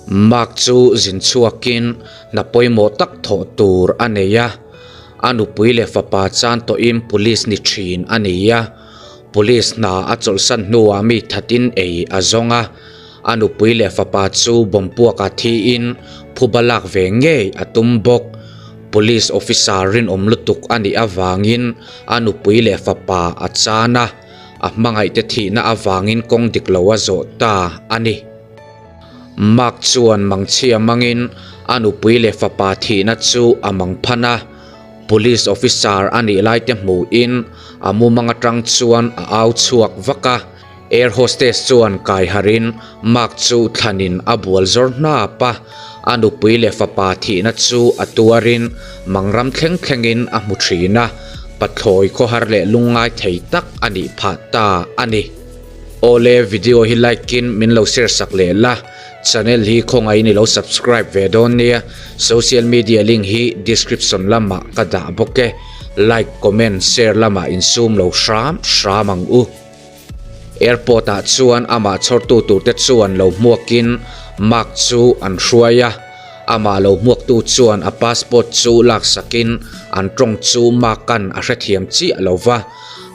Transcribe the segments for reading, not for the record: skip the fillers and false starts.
Mark chu zin chhuakin hna pawimawh tak thawh tur a nei a, a nupui leh fapa chan tawhin police ni thin a ni a. Police hna a chawlhsan hnuah mi thatin ei a zawng a, a nupui leh fapa chu bomb puakah thiin phuba lak ve ngei a tum bawk. Police officer rinawm lutuk a nih avangin a nupui leh fapa a chan a, a hmangaihte thihna avangin kawng dik lo a zawh ta a ni. Mark chuan mangchhia mangin a nupui leh fapa thihna chu a mang phan a, Police officer a nih laite hmuhin a mumang atang chuan a au chhuak vak a, air hostess chuan kai harhin Mark chu thlanin a bual zawr hnap a, a nupui leh fapa thihna chu a tuarin mangram thleng thlengin a hmu thin a, pathlawi khawhar leh lungngai thei tak a nih phah ta a ni. Awle video hi like in min lo share sak leh la, channel hi khawngaihin i lo subscribe ve dawn nia, social media link hi description lamah ka dah bawk e, like comment share lamah insum lo hram hram ang u. Airport ah chuan amah chhawrtu tur te chuan lo hmuakin Mark chu an hruai a, amah lo hmuaktu chuan a passport chu laksakin an tawng chu Mark-a'n a hrethiam chiah lo va.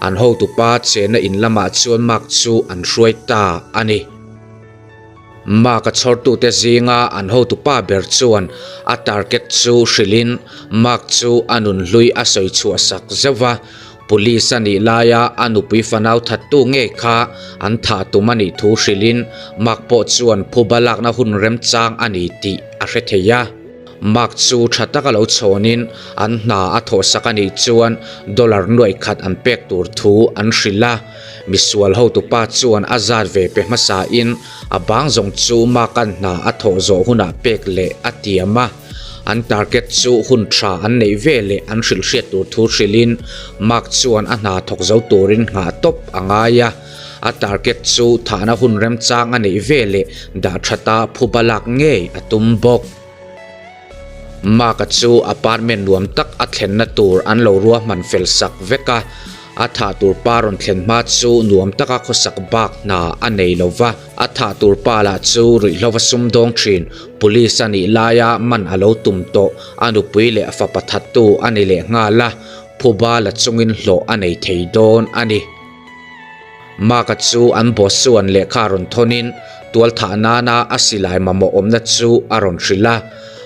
An hotupa chenna in lamah chuan Mark chu an hruai ta a ni. Mark a chhawrtute zinga an hotupa ber chuan a target chu hrilhin Mark chu a nunhlui a sawi chhuah sak zeuh va, Police a nih laia a nupui fanau thattu ngei kha an thah tum a nih thu hrilhin Mark pawh chuan phuba lakna hun remchang a ni tih a hre thei a. Mark chu tha taka lo chhawnin an hna a thawhsak a nih chuan dollar nuaih khat an pek tur thu an hrilh a. Misual hotupa chuan a zat ve pe hmasain a bang zawng chu Mark-a'n hna a thawh zawh hunah pek leh a tiam a. An target chu hun tha an neih ve leh an hrilh hriat tur thu hrilhin Mark chuan a hna thawk zo turin nghah tawp a ngai a. A target chu thahna hun remchang a neih ve leh dah thata phuba lak ngei a tum bawk. Mark-a chu apartment nuam tak a thlenna tur an lo ruahman fel sak vek a, a thah tur pa rawn thlen hma chu nuam taka khawsak bak hna a nei lo va, a thah tur pa lah chu ruihhlova sumdawng thin police a nih laia man a lo tum tawh a nupui leh fapa thattu a ni leh nghal a, phuba la chungin hlawh a nei thei dawn a ni. Mark-a chu an boss chuan lehkha rawn thawnin tualthah nana a silai mamawh awmna chu a rawn hrilh a.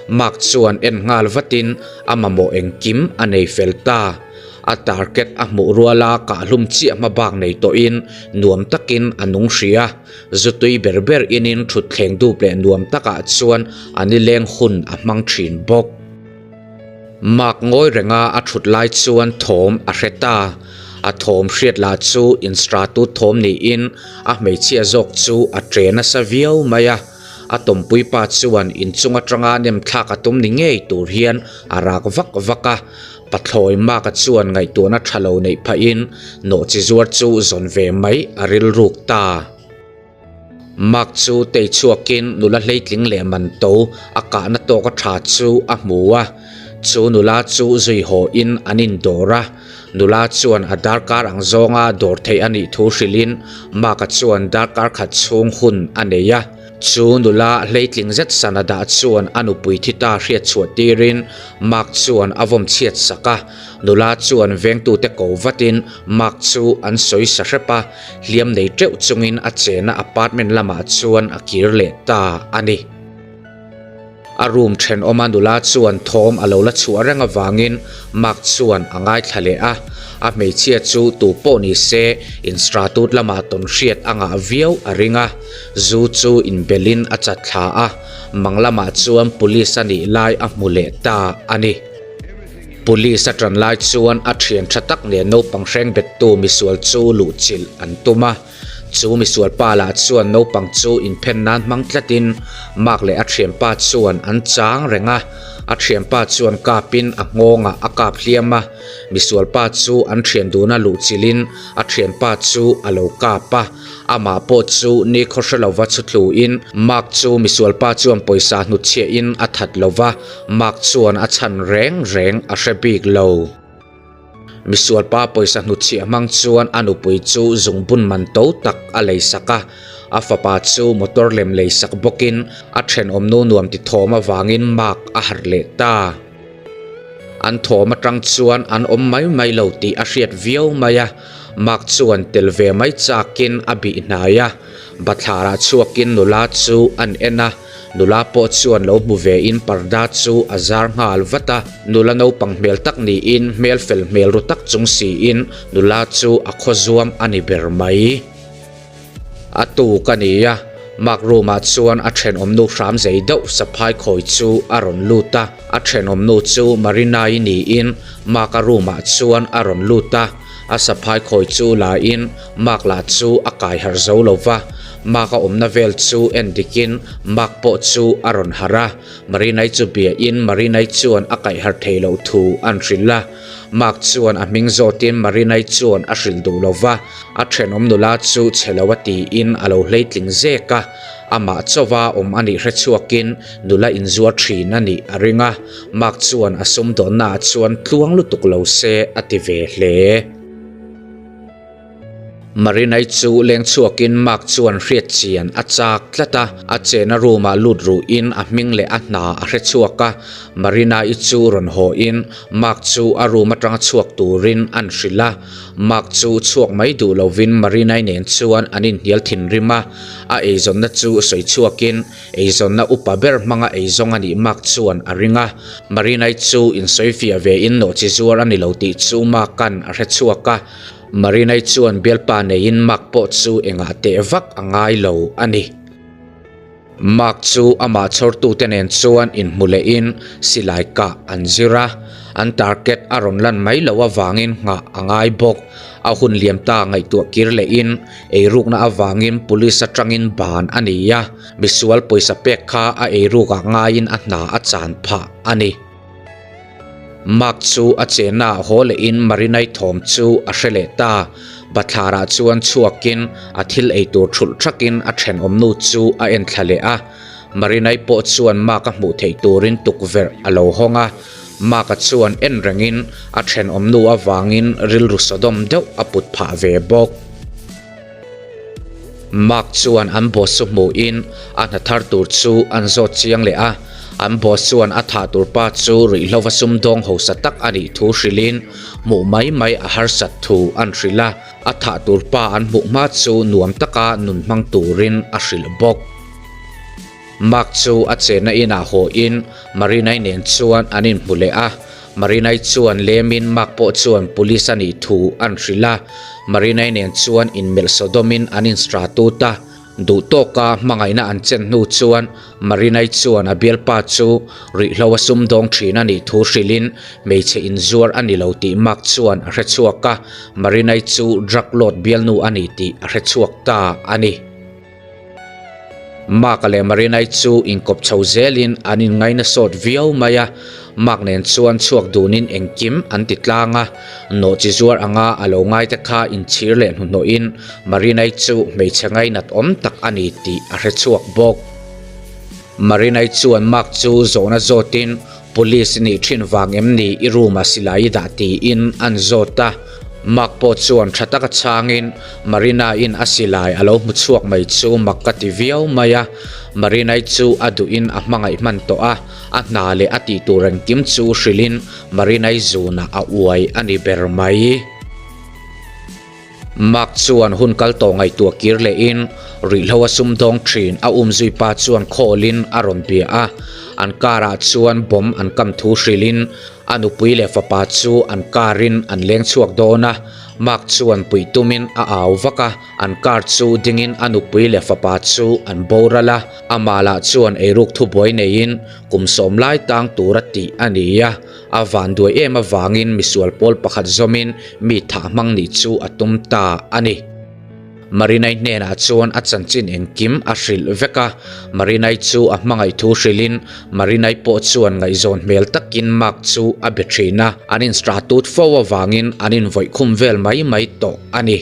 Mark chuan en nghal vatin a mamawh engkim a nei fel ta. A target a hmuh ruala kahhlum chiah hma bak nei tawhin nuam takin a nung hri a. Zu tui ber ber inin thutthleng dup leh nuam takah chuan a nileng hun a hmang thin bawk. Mark ngawi renga a thut lai chuan thawm a hre ta. A thawm hriat lah chu instratut thawm niin a hmeichhia zawk chu a tre nasa viau mai a. A tawmpui pa chuan inchung atanga nem thlak a tum ni ngei tur hian a rak vak vak a. Pathlawi Mark-a chuan ngaihtuahna tha lo neih phahin nawhchi zuar chu zawn ve mai a rilruk ta. Mark chu tei chhuakin nula hleitling leh man to a kahna tawka tha chu a hmu a, chu nula chu zui hawhin an indawr a. Nula chuan a darkar ang zawnga dawr theih a nih thu hrilhin Mark-a chuan darkar khat chhung hun a nei a. Chu nula hleitling zet sana dah chuan a nupui thi ta hriat chhuah tirin Mark chuan a vawm chhiat sak a. Nula chuan vengtute ko vatin Mark chu an sawi sa hrep a. Hliam nei teuh chungin a chena apartment lamah chuan a kir leh ta a ni. A room thenawma nula chuan thawm a lo la chhuah reng avangin Mark chuan a ngaithla leh a, a hmeichhia chu tu pawh ni se instratut lamah tawn hriat a ngah viau a ring a, zu chu inbelin a chat thla a, mang lamah chuan police a nih lai a hmu leh ta a ni. Police a ṭan lai chuan a ṭhian ṭha tak leh naupang hreng bettu misual chu luhchilh an tum a. Chu misual pa lah chuan naupang chu inphen nan hmang tlatin Mark leh a ṭhianpa chuan an chang reng a. A ṭhianpa chuan kapin a nghawngah a kap hliam a. Misual pa chu an ṭhian duna luhchilhin a ṭhianpa chu a lo kap a. Amah pawh chu nikhaw hre lova chhu tluin Mark chu misual pa chuan pawisa hnutchhiahin a that lova. Mark chuan a chhan reng reng a hre bik lo. Misualpa pawisa hnutchhiah hmang chuan a nupui chu zungbun man to tak a leisak a, a fapa chu motor lem leisak bawkin a thenawmnu nuam ti thawm avangin mark a harh leh ta. An thawm atang chuan an awm mai mai lo tih a hriat viau mai a, Mark chuan tel ve mai chakin a bih hnai a, bathlarah chhuakin nula chu an en a, nula pawh chuan lo hmu vein parda chu a zar nghal vat a, nula naupang hmel tak niin hmel fel hmel ru tak chung siin nula chu a khawzuam a ni ber mai. A tuk a ni a, Mark room ah chuan a thenawmnu hram zei deuh saphai khawi chu a rawn lut a, a thenawmnu chu Marina-i niin Mark-a room ah chuan a rawn lut a, a saphai khawi chu la in Mark lah chu a kai harh zo lo va, Mark-a awmna vel chu en dik in Mark pawh chu a rawn harh a, Marina-i chu bia in Marina-i chuan a kaih harh thei loh thu an hrilh a. Mark chuan a hming zawtin Marinai chuan a hrilh duh lo va, a thenawm nula chu chhe lo a tiin a lo hleitling zek a, amah chauha awm a nih hre chhuakin nula inzuar thin a nih a ring a, Mark chuan a sumdawnnaah chuan tluang lutuk lo se a ti ve hle. Marinai chu leng chhuakin Mark chuan hriat chian a chak tlat a, a chena room ah lut ruhin a hming leh a hna a hre chhuak a, Marina-i chu rawn haw-in Mark chu a room atanga chhuak turin an hrilh a, Mark chu chhuak mai duh lovin Marina-i nen chuan an inhnial thinrim a, a eizawnna chu sawi chhuakin eizawnna upa ber hmanga eizawng a nih Mark chuan a ring a, Marina-i chu insawifiah vein nawhchi zuar a ni lo tih chu Mark-a'n a hre chhuak a. Marinai chuan bialpa neiin Mark pawh chu engah teh vak a ngai lo a ni. Mark chu amah chhawrtute nen chuan inhmu lehin silai kah an zir a, an target a rawn lan mai loh avangin nghah a ngai bawk. A hun liam ta ngaihtuah kir lehin eirukna avangin police atangin ban a ni a, misual pawisa pek kha a eirukah ngaiin a hna a chan phah a ni. Mark chu a chenna ah haw lehin Marinai thawm chu a hre leh ta. Bathlarah chuan chhuakin a thil eitur thulh thakin a thenawmnu chu a en thla leh a. Marinai pawh chuan Mark a hmuh theih turin tukverh a lo hawng a. Mark-a chuan en rengin a thenawmnu avangin rilru sawdawm deuh a put phah ve bawk. Mark chuan an boss chu hmuhin a hna thar tur chu an zawt chiang leh a, an boss chuan a thah tur pa chu ruihhlova sumdawng hausa tak a nih thu hrilhin hmuh mai mai a harsat thu an hrilh a, a thah tur pa an hmuh hma chu nuam taka nun hmang turin a hrilh bawk. Mark chu a chenna inah hawiin Marinai nen chuan an inhmu leh a, Marinai chuan lemin Mark pawh chuan police a nih thu an hrilh a, Marinai nen chuan inmelh sawdawmin an instra tut a, duh tawka hmangaihna an chen hnu chuan Marinai chuan a bialpa chu ruihhlo a sumdawng thin a nih thu hrilhin hmeichhe inzuar a ni lo tih Mark chuan a hre chhuak a, Marinai chu drug lord bialnu a ni tih a hre chhuak ta a ni. Mark-a leh Marina-i chu inkawp chho zelin an inngaina sawt viau mai a, Mark nen chuan chhuak dunin engkim an ti tlang a, nawhchi zuar anga a lo ngaite kha inchhir leh hnuhnawhin Marina-i chu hmeichhe ngainat awm tak a ni tih a hre chhuak bawk. Marina-i chuan Mark chu zawhna zawtin Police i nih thin vang em ni i room ah silai i dah tiin an zawt a, Mark pawh chuan tha taka chhangin Marina-in a silai a lo hmu chhuak mai chu mak ka ti viau mai a, Marina-i chu a duhin a hmangaih hman tawh a, a hna leh a tih tur engkim chu hrilhin Marina-i zunah a uai a ni ber mai. Mark chuan hun kal tawh ngaihtuah kir lehin ruihhlo a sumdawng thin a umzui pa chuan khawlin a rawn bia a, an car ah chuan bomb an kam thu hrilhin a nupui leh fapa chu an car in an leng chhuak dawn a, Mark chuan puih tumin a au vak a, an car chu dingin a nupui leh fapa chu an boral a, amah lah chuan eiruk thubuai neiin kum sawm lai tang tura tih a ni a. A vanduai em avangin misual pawl pakhat zawmin mi thah hmang nih chu a tum ta a ni. Marinai hnenah chuan a chanchin engkim a hrilh vek a, Marinai chu a hmangaih thu hrilhin Marinai pawh chuan ngaihzawn hmel takin Mark chu a be thin a, an instratut fo avangin an invawih khum vel mai mai tawh a ni.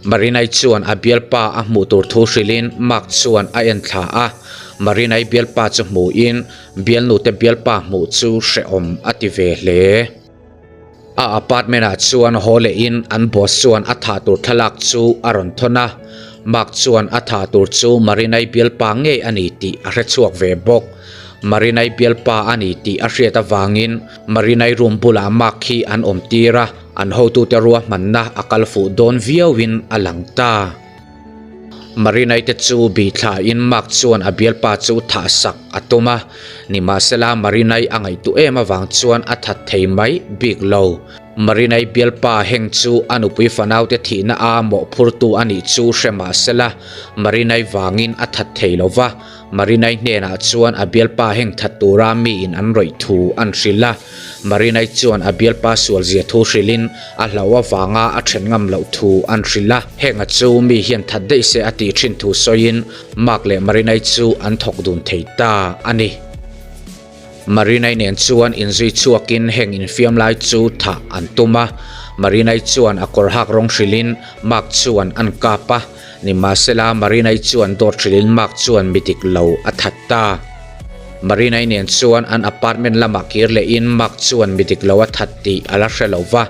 Marinai chuan a bialpa a hmuh tur thu hrilhin Mark chuan a en thla a, Marinai bialpa chu hmuhin bialnute bialpa hmuh chu hrehawm a ti ve hle. A apartment ah chuan haw lehin an boss chuan a thah tur thlalak chu a rawn thawn a, Mark chuan a thah tur chu Marinai bialpa ngei a ni tih a hre chhuak ve bawk. Marinai bialpa a ni tih a hriat avangin Marinai room bulah Mark hi an awm tir a, an hotute ruahmanna a kal fuh dawn viauin a lang ta. Marinai te chu bih thlain Mark chuan a bialpa chu thah sak a tum a, nimahsela Marinai a ngaihtuah em avang chuan a that thei mai bik lo. Marinai bialpa heng chu a nupui fanaute thihna a mawhphurtu a nih chu hre mahsela Marinai vangin a that thei lo va, Marinai hnenah chuan a bialpa heng that tura miin an rawih thu an hrilh a. Marinai chuan a bialpa sualzia thu hrilhin a hlauh avanga a then ngam loh thu an hrilh a. Henga chu mi hian that daih se a tih thin thu sawiin Mark leh Marinai chu an thawk dun thei ta a ni. Marinai nen chuan inzui chhuakin heng infiam lai chu thah an tum a. Marinai chuan a kawr hak rawng hrilhin Mark chuan an kap a. Nimahsela Marinai chuan dawt hrilhin Mark chuan mi dik lo a that ta. Marinai nen chuan an apartment lamah kir lehin Mark chuan mi dik lo a that tih a la hre lo va,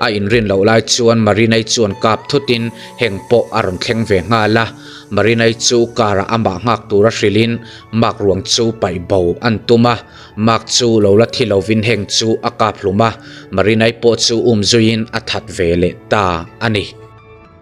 a inrin loh lai chuan Marinai chuan kap thutin heng pawh a rawn thleng ve nghal a. Marinai chu car ah amah nghak tura hrilhin Mark ruang chu paih bo an tum a, Mark chu lo la thi lovin heng chu a kap hlum a, Marinai pawh chu um zuiin a that ve leh ta a ni.